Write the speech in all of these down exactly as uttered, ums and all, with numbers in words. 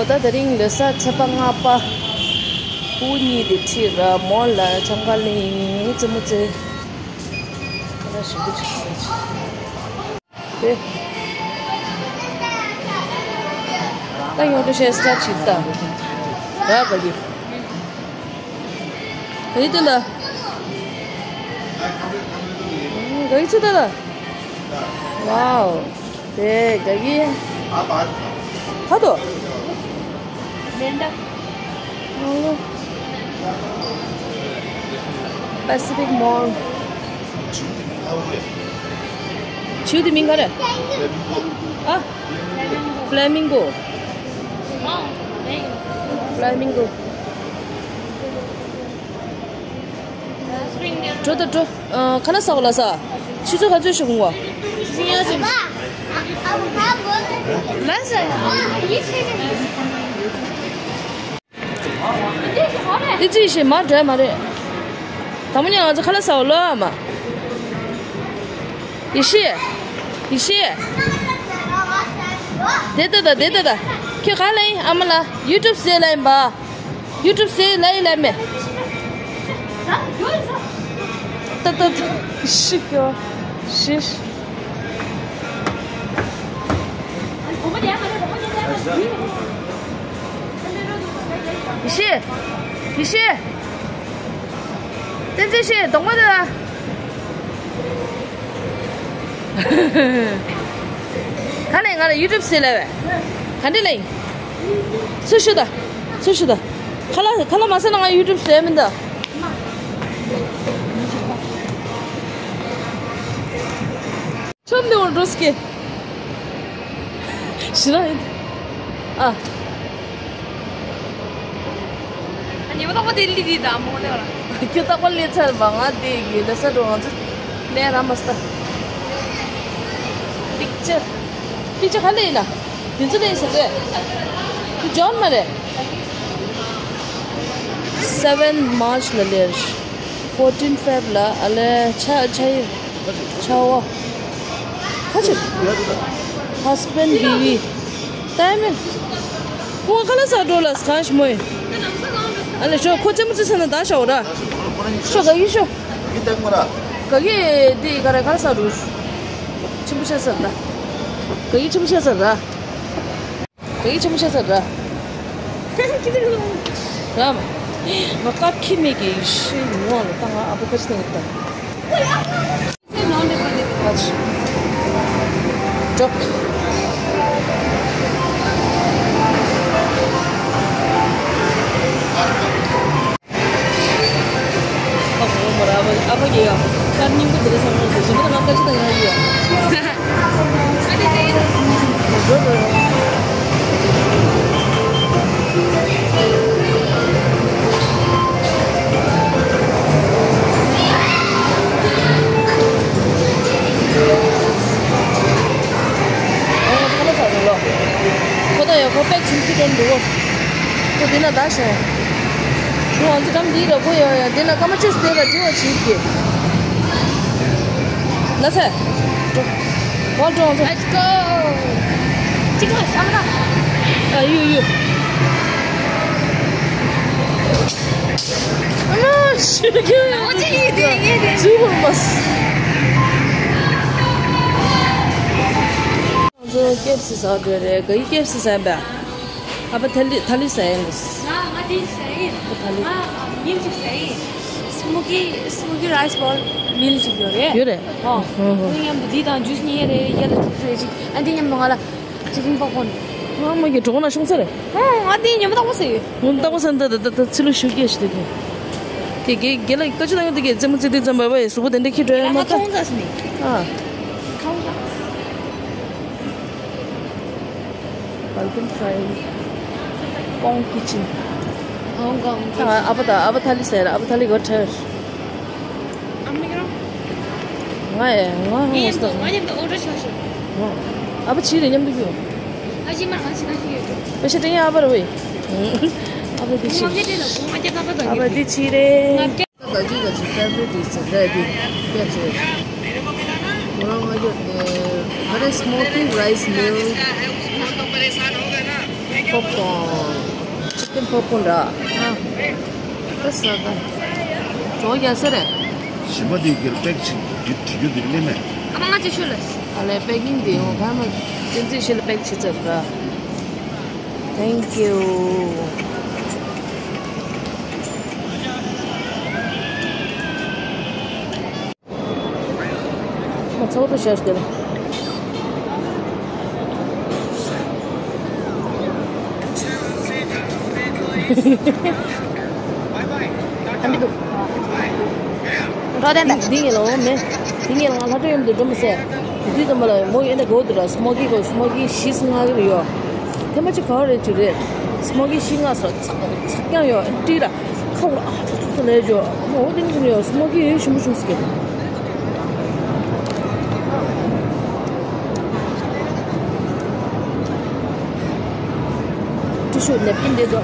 ད་དེ་རིང་ལོ་གསར་ཚེས་པ་ལྔ་པ། སྐུ་ཉིད་དེ་ཁྲིད་ར་མོ་ལ་ཆང་ཁ་ལིང་རྩེད་མོ་རྩེ། ཁ་ལག་ཞིམ་པོ་ཅིག་ཟ་ཅིག་ད་ཡོང་དུ་ཤེས་སྟ་ཅིག་ད། ར་ག་གི། ག་གི་སྟོན་ད། ག་གི་ཚུ་ད་ད། ཝའོ། དེ་ག་གི། ཧ་དོ། Pacific Mall། བྱིའུ་དེ་མིང་ག་རེ། ཨ། Flamingo། Flamingo། འགྲོ་ད་འགྲོ། ཨ། ཁ་ལག་ཟ་བ་ལ་ཟ། ཆུ་ཚོད་ག་ཚོད་ཞིག་འོང་བ། ལ་ཟ། ཨི་ཙི་ཡེ་ཤེས་མར་འགྲོ་ཡ་མ་རེད། དང་པོ་ཉིད་ང་ཚོ་ཁ་ལག་ཟ་བ་ལོ་ཨ་མ། ཡེ་ཤེས། ཡེ་ཤེས། དེ་ལྟ་ད་དེ་ལྟ་ད། ཁྱོད་ག་ལ་ཡིན་ཨ་མ་ལ་ཡུ་ཊུབ་ཟེར་ལ་ཡིན་པ། ཡུ་ཊུབ་ཟེར་ལ་ཡིན་ལ་མེ། ཏ་ཏ་ཏ། ཤི་ཀྱོ། ཤི། ཡེ་ཤེས། ཡེ་ཤེས། བསྟན་འཛིན་ཤེས་གདོང་པ་དེ་ལ། ག་ནས་ང་ལ་ཡུ་ཊུབ་ཟེར་ལབ་པས། ག་འདྲ་ལབ་ཡིན། ཚུར་ཞུ་ད། ཚུར་ཞུ་ད། ཁ་ལག་ཁ་ལག་མ་ཟ་ན་ང་ཡུ་ཊུབ་ཟེར་མིན་ད། ཆོམ་ནེ་འོ་འགྲོ་སྐྱེ། ཞི་ར་ཡིན། ཨ། ཉི་མ་ཏག་པ་དེ་ལི་དི་དང་མོ་ནེ་བ་ལ། ཁྱོད་ཏག་པ་ལི་ཚར་བ་ང་དེ་ཡོད་ལ་ས་འགྲོ་ང་ཚོ་ནས་ར་མ་སྟ། པིག་ཅར། པིག་ཅར་ག་ལེ་ཡིན་ན། དེ་ཚོ་ལེ་ཡིན་ས་རེད། དེ་ཇོན་མ་རེད། Seven March ལ་ལེར། Fourteen Feb ལ་ཨ་ལེ་ཆ་ཆ་ཡི། ཆ་བ། ཁ་ཆེ། Husband བི་བི། ཏའི་མེ། ཁོང་ཁ་ལག་ཟ་འགྲོ་ལ་སྐང་ཞི་མོ་ཡི། ཨ་ལེ་ཤོ་ཁོ་རྩེད་མོ་རྩེ་ས་ན་ད་ཤོ་ར། ཤོ་ག་གི་ཤོ། ག་གི་དེ་ག་ར་ཁ་ལག་ཟ་འགྲོ། ཆེན་པོ་ཤ་ཟ་ད། ག་གི་ཆེན་པོ་ཤ་ཟ་ད། དེ་ཆེན་པོ་ཆེ་ས་ར། ར་མ། ང་ཀ་ཁི་མེ་གི་ཤི་ངོ་ལ་ཏང་ཨ་པོ་ཁ་ཆེ་ཏང་ཏང་། ཨ་ཆི། ཅོག་ཨ་ཕ་གི་ཡ། ཀར་སྙིང་པོ་དེ་རེད་བསམ་བློ་བྱེད་བཞིན་པ་ང་ཀ་ཅི་དང་ཡང་ཡོད། འགྲོ་འགྲོ། ཨོ་ཁ་ལག་ཟ་རེད་ལོ། ཁོ་ད་ཡ་ཁོ་པེག་ཆུང་ཆུང་འདྲ་འདུག་གོ། ཁོ་འདི་ན་ད་ཤོང་། ཁོ་ང་ཚོ་གམ་འདི་ར་ཁོ་ཡ་ཡ་འདི་ན་ཀ་མ་ཅོས་དེ་ར་འདྲི་བ་བྱེད་ཀྱི། ན་ཚ། འགྲོ། ཝལ་འགྲོ་ང་ཚོ། Let's go. ཅི་ག་ཤམ་ར། ཨ་ཡུ་ཡུ། ཨ་མ་ཤི་རྒྱུ་ཡ། ཨོ་ཅི་ཡི་དེ་ཡི་དེ། ཚུ་བུར་མ་སི། ང་ཚོ་ཀེ་ཨེཕ་སི་ཟ་འགྲོ་རེད། ག་ཡི་ཀེ་ཨེཕ་སི་ཟ་ཡིན་པ། ཨ་ཕ་ཐ་ལི་ཐ་ལི་ཟ་ཡིན་ལ། ང་ང་དེ་ཟ་ཡིན། ཨ་ཕ་ཐ་ལི། ང་མིལ་ཅིག་ཟ་ཡིན། སི་མོ་ཀི་སི་མོ་ཀི་རའི་སི་བོལ་མིལ་ཅིག་ཡོད་རེད། ཡོད་རེད། ཨོ། ཧོ་ཧོ། དེ་མཉམ་དུ་དེ་དང་ཇུས་ཉོས་རེད། ཡ་ལ་ཐུག་ཚོད་ཅིག་ཨ་དེ་མཉམ་དུ་ང་ལ་ཅི་ཀིན་པོབ་ཀོན། ང་མ་གི་གྲོགས་ན་ཤོང་ས་རེད། ཨོ་ང་དེ་ཉོ་མ་ཐག་པོ་ཟ་ཡོད། ངོ་མ་ཐག་པོ་ཟ་འདི་འདི་འདི་ཚི་ལུ་ཞུ་སྐད་ཞིག་དེ་གི། དེ་གི་གི་ལ་ཀ་ཅི་ན་ཡོད་དེ་གི་རྩེད་མོ་རྩེ་དུས་ཙམ་པ་བ་ཡི་གཟུགས་པོ་དེ་འདྲ་ཁྱི་འགྲོ་ཡ་མ་ཐག་ཨ། Balkan Fry། Kong Kitchen། Hong Kong ཨ་ཨ་ཕ་ད་ཨ་ཕ་ཐ་ལི་ཟེར། ཨ་ཕ་ཐ་ལི་གོ་ཁྲེར། ཨ་མི་རོ། ང་ཡ་ང་ཧོ་ངས་ངོ་སྟོན། ང་ཉམས་དུ་འོ་འདྲ་ཤོར་ཤོར། ཨ་ཕ་ཕྱི་རེད་མཉམ་དུ་རྒྱུ། ཨ་ཕྱི་མར་ང་ཕྱི་ན་ཤི་ཡོད་འགྲོ། པེ་ཤ་ཏྲེ་ཡ་ཨ་ཕ་ར་ཝེ། ཨ་ཕ་དེ་ཕྱི། ང་ངས་ཏྲེ་ལ་ཁོང་ང་རྒྱ་ཐག་པ་དང་ཨ་ཕ་དེ་ཕྱི་རེད། ད་གི་ང་ཚོ་ཕེ་ཝ་རི་ཊི་ཨིན་ཟེར་ད་དེ་ཀེབ་ཟེར། ང་རང་ང་ཡོད་ནས་ང་རང་སི་མོ་ཀི་རའི་སི་མིལ། པོབ་ཀོན། ཅི་ཀན་པོབ་ཀོན་ར། ཨ། ད་ཟ་ད། ཇོ་རྒྱ་ས་རེད། ཞིམ་པ་འདི་གིར་པེག་ཅིག་འདི་བྲིས་རྒྱུ་འདི་ལེན་མེད། ཨ་མ་ང་ཅི་ཤུ་ལ། ཨ་ལེ་པེ་ཀིང་འདི་ཡོང་ག་མ། ཏན་ཙི་ཤི་ལ་པེག་ཅིག་ཙབ་ར། Thank you། མ་ཚོགས་རུ་བཞག་སྟེ། ཨ་མི་འདུག་འགྲོ་དེ་འདྲ། འདི་ངས་ལ་འོ་མེད། འདི་ངས་ལ་ང་ལྷ་སྒྲོན་ཡུམ་དུ་འགྲོ་མི་སྲིད། དེ་དུས་ཙམ་པ་ལ་མོ་ཡོད་ན་དགོས་འདུག་ར། སི་མོ་ཀི་གོ་སི་མོ་ཀི་བཞི་ལྔ་གི་རེད་ཡོ། དེ་མ་ཅིག་ག་བ་རེད་ཅིག་རེད། སི་མོ་ཀི་བཞི་ལྔ་སོ་ཚགས་ཚགས་ཀྱང་ཡོ་ཨེ་ཏི་ར། ཁ་བོ་ཨ་ཚོ་ཚོ་ཚོ་ལས་ཇོ། མོ་འོ་དེ་ནི་ཡོ་སི་མོ་ཀི་ཡོད་ཞུམ་ཞུམ་སི་ཀེ། ཏི་ཤུ་ནེབ་ཀིན་དེ་ཚོ།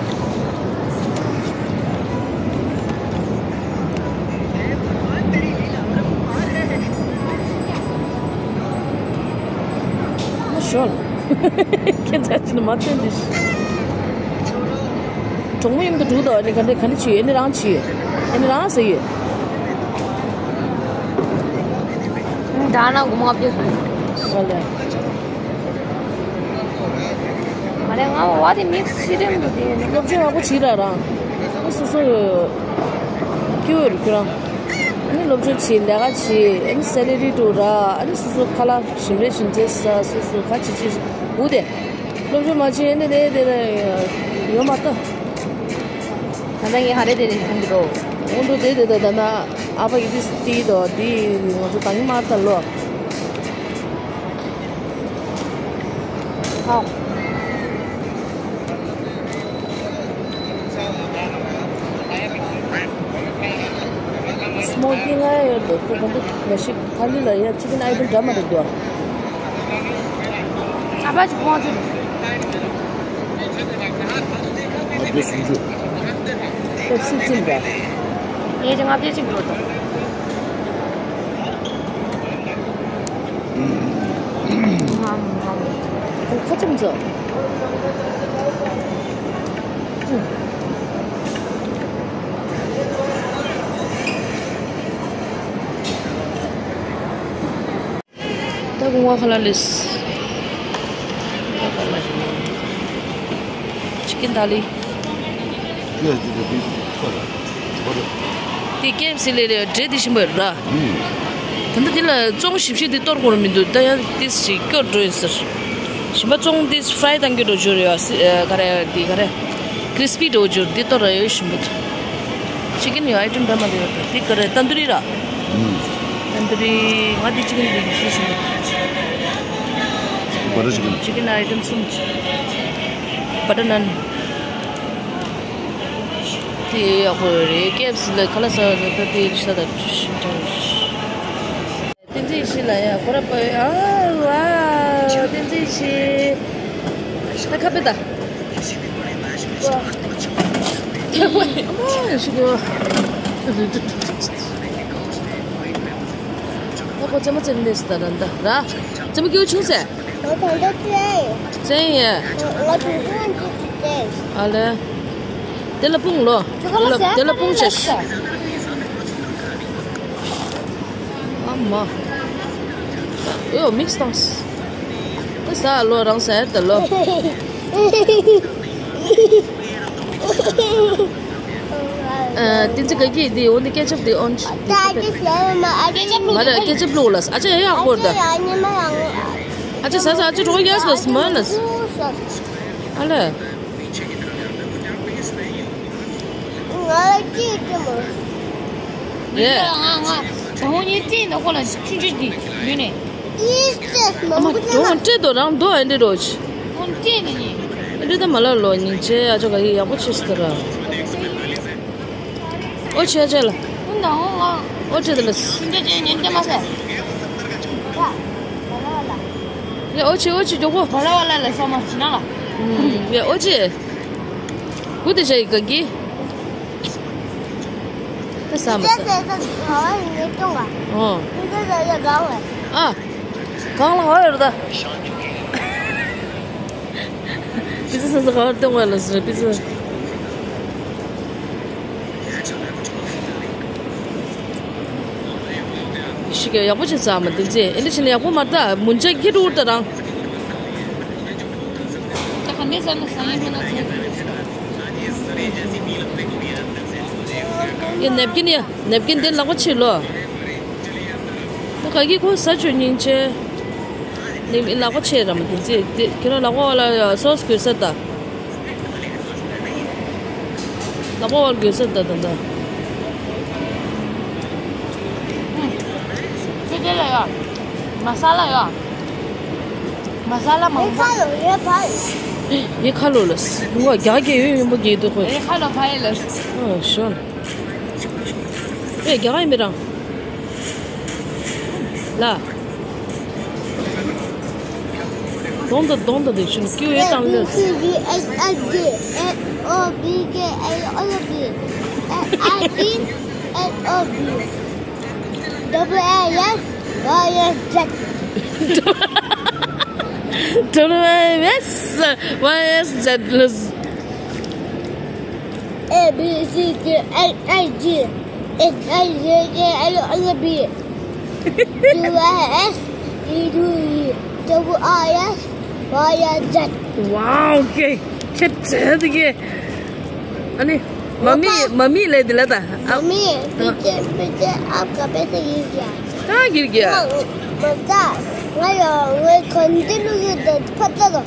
མ་ཤོར། ཁྱེད་ཚ་ཅི་ནི་མ་བསྟན་དེ། གྲོགས་མོ་ཡུམ་དུ་འགྲོ་དོ་ཨ་ནི་ག་འདྲ་ག་འདྲ་བྱེད་ཨ་ནི་རང་བྱེད། ཨ་ནི་རང་ཟེར་ཡོད། ད་ན་གོ་མ་བྱེད་སོང་། ཨ་ལེ། མ་རེད་ང་བ་དེ་མིག་སི་ཤི་རེམ་དུ་དེ་ནི། སློབ་སྦྱོང་ཡག་པོ་བྱེད་ར་རང་། ཨ་སོ་སོ་སྐྱོ་བོ་རུ་ཁྱོད་རང་། ཨ་ནི་སློབ་སྦྱོང་བྱེད་ལས་ཀ་བྱེད་ཨ་ནི་སེ་ལེ་རི་འགྲོ་ར་ཨ་ནི་སོ་སོ་ཁ་ལག་ཞིམ་རེ་ཞིམ་རེ་ཟ་སོ་སོ་ག་བྱེད་བྱེད་འུ་དེ། སློབ་སྦྱོང་མ་བྱེད་ཨ་ནི་དེ་དེ་ཡོད་མ་ལྟ། ད་ལྟ་ངས་ཧ་རེ་དེ་རེ་ཞིམ་འགྲོ། འུ་འགྲོ་དེ་དེ་དེ་ད་ན་ཨ་ཕ་ཡི་དེ་སི་ཏི་དོ་དེ་ང་ཚོ་ད་ངི་མ་ལྟ་ལོ། ཧའོ། སི་མོ་ཀི་ང་ཡོད་དོ་ཁོ་གོང་དུ་ལ་ཞིག་ཐ་ལི་ལ་ཡ་ཅི་ཀིན་ཨའི་ཏེམ་འདྲ་མ་རེད་དོ། ཨ་ཕ་ཅིག་ཁོང་ཚོ། ང་ཚོའི་སུམ་ཅུ། པེབ་སི་རྩིས་འདྲ། ངས་ཀྱང་ང་ཕལ་ཆེར་འགྲོ་དོ། ཁ་ཅམ་ཚོ། ད་གུང་བ་ཁ་ལ་ལེས། ཅི་ཀིན་ཐ་ལི། དེ་ཀེ་ཨེཕ་སི་ལས་རེད་འབྲས་དེ་ཞིམ་པོ་རེད་ར། ད་ལྟ་དེ་ལ་བཙོང་ཞིབ་ཞིབ་དེ་གཏོར་དགོས་མི་འདུག་ད་ཡང་དེ་ཞིག་སྐྱོར་འགྲོ་ཡིན་ཟེར། ཞིམ་པ་བཙོང་དེ་ཕ་རའི་བཏང་གི་འགྲོ་རྒྱུ་རེད་བ་སི་ཨ་ག་རེ་དེ་ག་རེ། ཀྲིས་པི་འགྲོ་རྒྱུ་དེ་གཏོར་ར་ཡོད་ཞིམ་པོ། ཅི་ཀིན་ཡོད་ཨའི་ཏེམ་འདྲ་མ་འདྲ་ཡོད་དེ་ག་རེ་ཏན་དུ་རི་ར། ཨུམ། ཏན་དུ་རི་ང་དེ་ཅི་ཀིན་དེ་གི་ཞིམ་པོ། བ་ཊར་ཅི་ཀིན། ཅི་ཀིན་ཨའི་ཏེམ་གསུམ། བ་ཊར་ནན། དེ་ཡག་པོ་རེད་ཀེ་ཨེཕ་སི་ལ་ཁ་ལག་ཟ་བ་ད་དེ་ཤ་ད་ཤིན་ཏུ། བསྟན་འཛིན་ཡེ་ཤེས་ལ་ཡ་ཁོ་ར་པ་ཨ་ཝ་བསྟན་འཛིན་ཡེ་ཤེས། ད་ཁ་པེ་ད། ཨ་ཁོ་ཚེ་མ་ཚེ་མི་ཟ་ད་ར་ད་ར། ཚེ་མ་སྐྱེ་བོ་ཆུང་སེ། ང་ད་ལྟ་བཙལ་ཡིན། བཙལ་ཡིན། ང་དུང་དུང་གཅིག་གིས་བཙལ་ཡིན། ཨ་ལེ། དེ་ལ་སྤུངས་ལོ། དེ་ལ་དེ་ལ་སྤུངས་བྱས། ཨ་མ། ཨེ་ཡོ་མིག་སི་བཏང་། ད་ཟ་ལོ་རང་ཟ་ཡར་ད་ལོ། ཨ་དེ་ཚེ་ག་གི་དེ་འོ་ནི་ཀེ་ཅབ་དེ་ཨོན་ཆི། ད་ཨ་ཅེ་ཟ་མ་ཨ་ཅེ། མ་རེད་ཀེ་ཅབ་བླུགས་ལ་ཨ་ཅེ་ཡ་ཡག་པོ་རེད་ད། ཨ་ཅེ་ཟ་ཟ་ཨ་ཅེ་རོ་ཡ་ཟ་སི་མ་ལ། ཨ་ལེ། ང་ལ་ཅི་ཅི་མོ། ཡེ། ང་ང་ད་ཧོ་ཉི་ཏི་ནོ་ཁོ་ལ་ཆུ་ཆུ་ཏི་ཡུ་ནེ། ཨི་ཅེ་མ་ཨ་མ་མགོ་ཅན་ལ། ཏོ་ཏྲེ་ཏོ་རང་ཏོ་ཨེ་འདྲེ་རོ་ཆི། ཁོང་ཏི་ནི་ནི། ཨེ་འདྲེ་ད་མ་ལ་ལོ་ཉིན་ཅེ་ཨ་ཅོ་ག་ཧི་ཡག་པོ་ཆེ་སི་ཏི་ར། ཨོ་ཆེ་ཨ་ཅེ་ལ། ཁོང་ད་ཧོ་ང་། ཨོ་ཏྲེ་ཏོ་ལ་སི། ཁོང་ཏི་ཅེ་ཉིན་ཏེ་མ་སེ། ཡ་ཨོ་ཆེ་ཨོ་ཆེ་མགྱོགས་པོ། བ་ལ་བ་ལ་ལ་ས་མ་ཅི་ན་ལ། ཡ་ཨོ་ཆེ། གུ་དེ་ཤ་ཡི་ག་གི། ད་ས་མ་ས། ཨོ། ཨ། གང་ལ་ཧོ་ཡོད་ད། ཙི་ཙི་ག་བར་སྟོན་དགོས་ལ་ཟེར་པི་ཙི། ཤི་ག་ཡག་པོ་བྱས་ཟ་མ་དེ་ཚེ་ཨེ་འདྲ་བྱས་ན་ཡག་པོ་མ་རེད་ད། མུན་ཆ་ཁྱི་ཕྲུག་ད་རང་། ད་ག་འདྲས་ཟ་ན་ཟ་ཡིན་ཁོ་ན་ཚོད། ཡ་ནེབ་ཀིན་ཡ་ནེབ་ཀིན་དེ་ལག་པ་ཕྱིས་ལོ། ད་ག་གི་ཁོ་ཟ་ཆོག་སྙིང་རྗེ། ནི་མི་ལག་པ་ཕྱིས་ར་མ་དེ་ཚེ་དེ་ཁྱེད་རང་ལག་པ་བ་ལ་སོ་སོ་དགོས་ས་ད། ལག་པ་བ་ལ་དགོས་ས་ད་ད་ད། ཁྱེད་དེ་ལ་ཡ། མ་ས་ལ་ཡ། མ་ས་ལ་མང་པོ། ཡེ་ཁ་ལོ་ལ་སི་ངོ་རྒྱག་གི་ཡོད་ཡོན་པོ་གི་འདུག་ཁོ། ཡེ་ཁ་ལོ་ཕ་ཡེ་ལ་སི། ཨ་ཤོན། ཨེ་རྒྱག་ཡིན་མི་རང་། ལ། གདོང་དང་གདོང་དང་དེ་ཤུན་ཀྱུ་ཡོད་དང་ལོས། Double A, yes, Y, yes, Z. Double A, yes, Y, yes, Z. A, B, C, D, E, F, G, H, I, J, K, L, M, N, O, P, Q, R, S, T, U, V, W, X, Y, Z. Wow, okay. ཁྱེད་བྱས་དེ་གས། ཨ་ནི། མ་མི་མ་མི་ལས་དེ་ལ་ད། ཨ། མ་མི། ཨ། पीछे पीछे आपका पैसा गिर गया। कहाँ गिर गया? बता। मैं, मैं खंडे लोग ये दर्द पता था।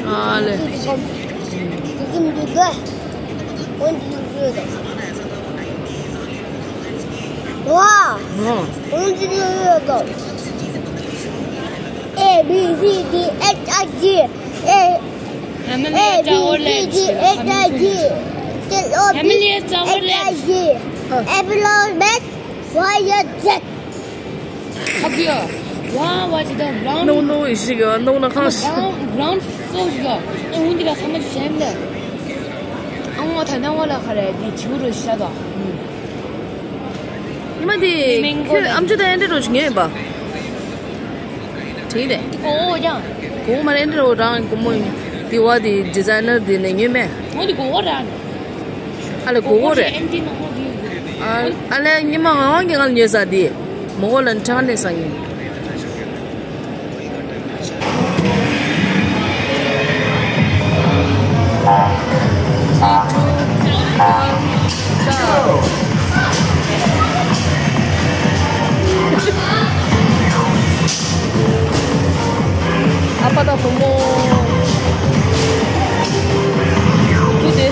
ཨ་ལེ། ཝ། ཧོ། A, B, C, D, H, I, J, K, A, B, C, D, H, I, J, K, L, M, N, O, P, Q, R, S, T, U, V, W, X, Y, Z. ཨ་ཕི་ཡ། ཝ་ཝ་ཅི་ད་རང་། ནོ་ནོ་ཡི་ཤི་ག་ནོ་ན་ཁང་ཤི། རང་རང་སོ་ཤི་ག་ཨ་འུན་དི་ལ་ཁ་མ་ཤེམ་ལ། ཨ་ངོ་ཐ་ན་ཝ་ལ་ཁ་རེ་དི་ཆུ་རུ་ཤ་ད། ཉི་མ་དི་ཁྱོད་ཨམ་ཅོ་ད་ཨེ་འདྲ་རོ་ཆུ་ངེས་པ། དྲིས་རེད། ཨོ་ཡ། གོ་མ་རེད་འདྲ་རོ་རང་གོ་མོ་དི་ཝ་དི་ཌི་ཛའི་ནར་དི་ནས་ཉོས་མེད། ཨོ་དི་གོ་ར། ཨ་ལེ་གོ་གོ་རེད། ཨ་ལེ་ཉི་མ་ངག་དབང་གི་ངག་ཉོས་ས་དེ། མོ་གོ་ལ་ཁྲང་ནས་ས་ཉོས། ཨ་ཕ་དང་བུ་མོ། ཀུ་དེ།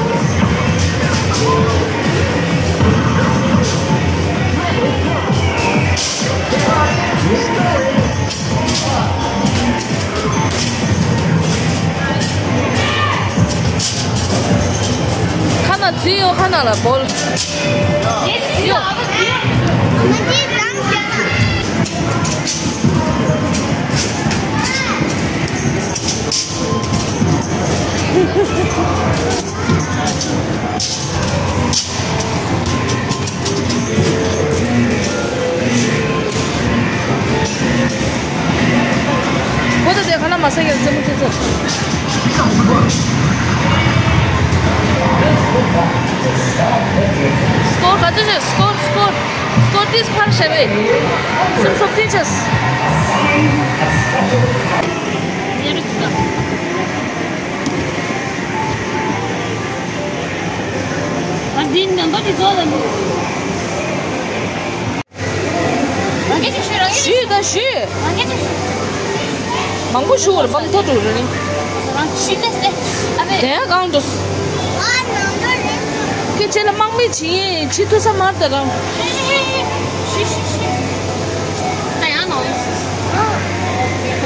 ཁ་ན་འཛིན་ཡོད་ཁ་ན་ལ་བོལ། ཡོད། གོ་ད་དེ་ཁ་ན་མ་ས་ཡ་རྩེད་མོ་རྩེ་ཚོ། སྐོར་ག་ཚོད་བྱས། སྐོར་སྐོར་སྐོར་ཏིས་ཕར་བྱས་པས། སུམ་སོ་ཏིས་བྱས། ཨ་འདི་ནམ་པ་འདི་ཚོ་ལ་མི། རང་གི་ཅིག་ཞུ། རང་གི་ཞུ་ད་ཞུ། རང་གི་ཅིག་ཞུ། མང་པོ་ཞུ་བར་བམ་ཐོ་འགྲོ་རེ་རིང་། རང་ཞུ་ད་སེ། ཨ་བེ། དེ་ཡང་གང་འགྲོ། ཁྱེད་ཆེ་ལ་དམག་མི་བྱིན་ཡིན་ཅི་ཐུ་ས་མར་ད་རང་། ཞུ་ཞུ་ཞུ། ད་ཡང་ནང་།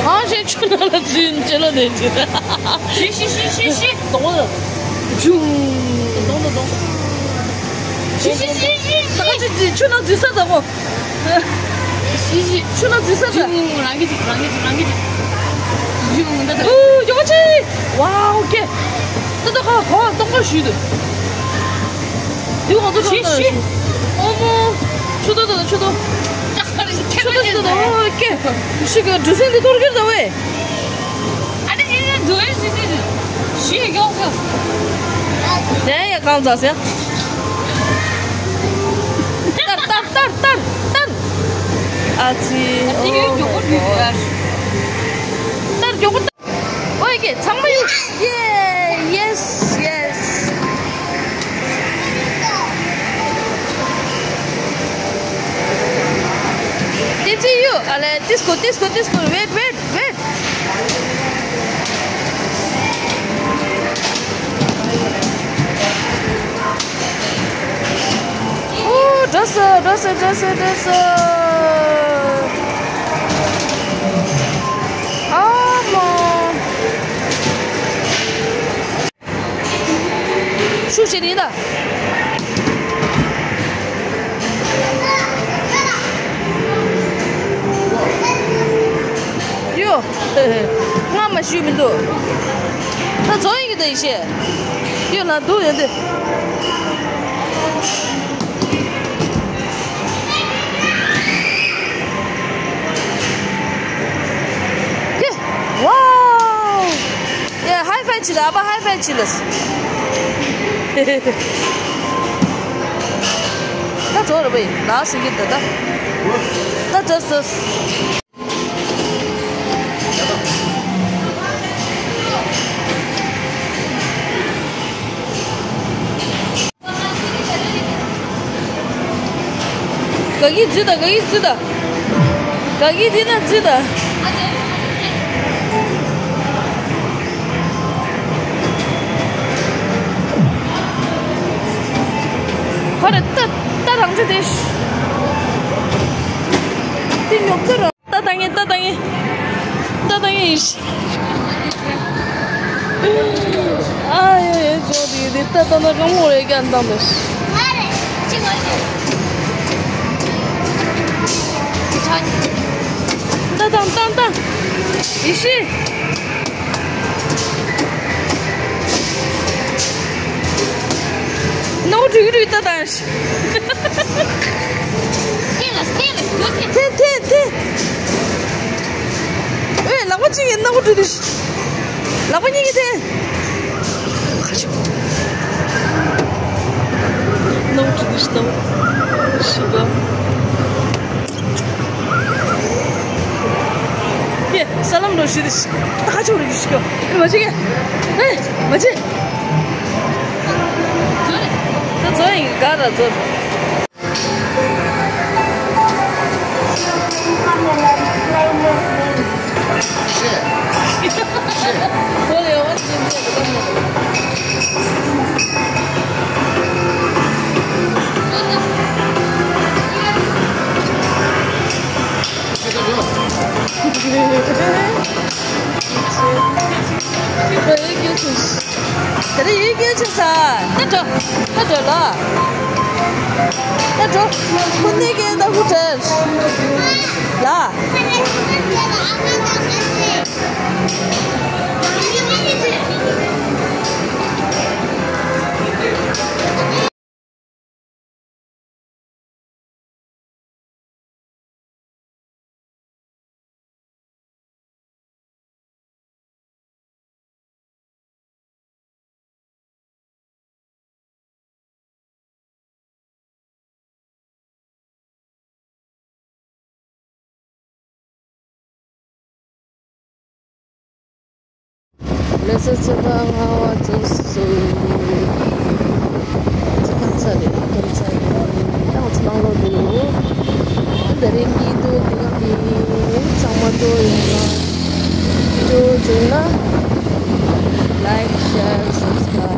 གང་ཞེས་ཆུ་ནང་ལ་འཛུལ་ཅི་ལ་ནས་ཅི། ཞུ་ཞུ་ཞུ་ཞུ་ཞུ། གདོང་ལ། ཇུང་། གདོང་ལ་གདོང་། ཞུ་ཞུ་ཞུ་ཞུ་ཞུ། ད་ག་ཅི་ཅི་ཆུ་ནང་འཛུལ་ས་ད་མོ། ཞི་ཞི། ཆུ་ནང་འཛུལ་ས་ད། ཇུང་། རང་གི་ཅིག་རང་གི་ཅིག་རང་གི་ཅིག་ཇུང་། ད་ད། ཨུ་ཡོ་ཅི། ཝའོ་ཀེ། ད་ད་ཁ་ཁ་སྟོང་པ་ཞུས་ཏེ། དེ་ང་ཚོ་ཞི་ཞི། ཨོ་མོ། ཆུ་ཏོ་ད་ད་ཆུ་ཏོ། ཆུ་ཏོ་ཆུ་ཏོ། ཨོ་ཀེ། ཞི་གི་འགྲོ་སེང་དེ་གཏོར་གིར་ད་ཝེ། ཨ་ད་ཞི་ཞི་འགྲོ་ཡི་ཞི་ཞི། ཞིག་ཡོང་ཟེར། དེ་ཡང་གང་ཟ་ཟེར། ཏར་ཏར་ཏར་ཏར་ཏར། ཨ་ཙི། ཏར་མགྱོགས་པོ་ཏར། ཨོ་ཀེ་ཚང་མ་ཡོད། ཡེ། ཡེས་ཡེས། དེ་ཅི་ཡོད། ཨ་ལེ། ཏིས་ཀོ་ཏིས་ཀོ་ཏིས་ཀོ། ཝེཊ་ཝེཊ་ཝེཊ། ཨོ། འགྲོ་སོང་། འགྲོ་སོང་། འགྲོ་སོང་། འགྲོ་སོང་། ཨ་མ། ཤུགས་ཆེ་ནི་ད། ཡོ། ང་མ་ཞུས་མི་འདུག་ད་ཚོ་ཡིན་གི་ད་ཡིན་ཤེས། ཡོ་ལ་འདུག་ཡོད་འདི། ཧེ། ཝའོ། ཡ། ཧའི་ཕའི་བྱེད་ལ། ཨ་ཕ་ཧའི་ཕའི་བྱེད་ལ། ད་ཚོ་རེ་བའི་ལ་སིང་གི་ད་ད། ད་ཚོ་ཚོ། ག་གི་རྫི་ད། ག་གི་རྫི་ད། ག་གི་རྫི་ན་རྫི་ད། ཧ་རེ་ད་ད་རང་ཚོ་དེ་དེ་ཉོབ་ཚོ་ར། ད་ད་ངེ་ད་ད་ངེ་ད་ད་ངེ་ཡིན་ཤི། ཨ་ཡོ་ཡོ་ཇོ་དི་དི་ད་ད་ན་གང་མོ་རེ་ག་འདང་དེ། ད་ད་ད་ད་ཡིན་ཤི། ནོ་ཌུ་ཌུ་ད་ད་ཤི། ཐེ་ཐེ་ཐེ། ཨེ། ལག་པ་གཅིག་གིས་སྣ་སྒོ་བཀྲུས་ཏེ། ལག་པ་གཉིས་ཀྱིས་ཐེ། ཁ་ཆུ། སྣ་སྒོ་བཀྲུས་ཏེ་སྣ་སྒོ། ཤི་བ། ཡེ། ས་ལམ་འགྲོ་ཤི་དེ་ཤི། ད་ཁ་ཆུ་རེ་ཤི་གོ། ཨེ། མ་བྱེད་ཀྱི། ཨེ། མ་བྱེད། ད་ཚོ་ཡིན་ག་ར་ཚོ། ད་རེས་ཡིད་སྐྱོ་ཆེ་ས། ད་འགྲོ། ད་འགྲོ་ལ། ད་འགྲོ། ཁོ་གཉིས་ཀྱིས་ད་ཧུ་ཁྲེར། ལ། ལེ་ཚན་ཚོད་ལྟ་ལྔ་པ་རྫོགས་སོང་། ཚེ་ཁམས་ཚ་རེད། ཁམས་ཚ་རེད། ཏང་ཚེ་ལང་ལོ་འདུག་ད་རེས་གཉིད་འདུག་དེ་ག་མི་ཚང་མ་འགྲོ་ཡོང་ན། ཇོ་བྱུང་ན། Like, share, subscribe.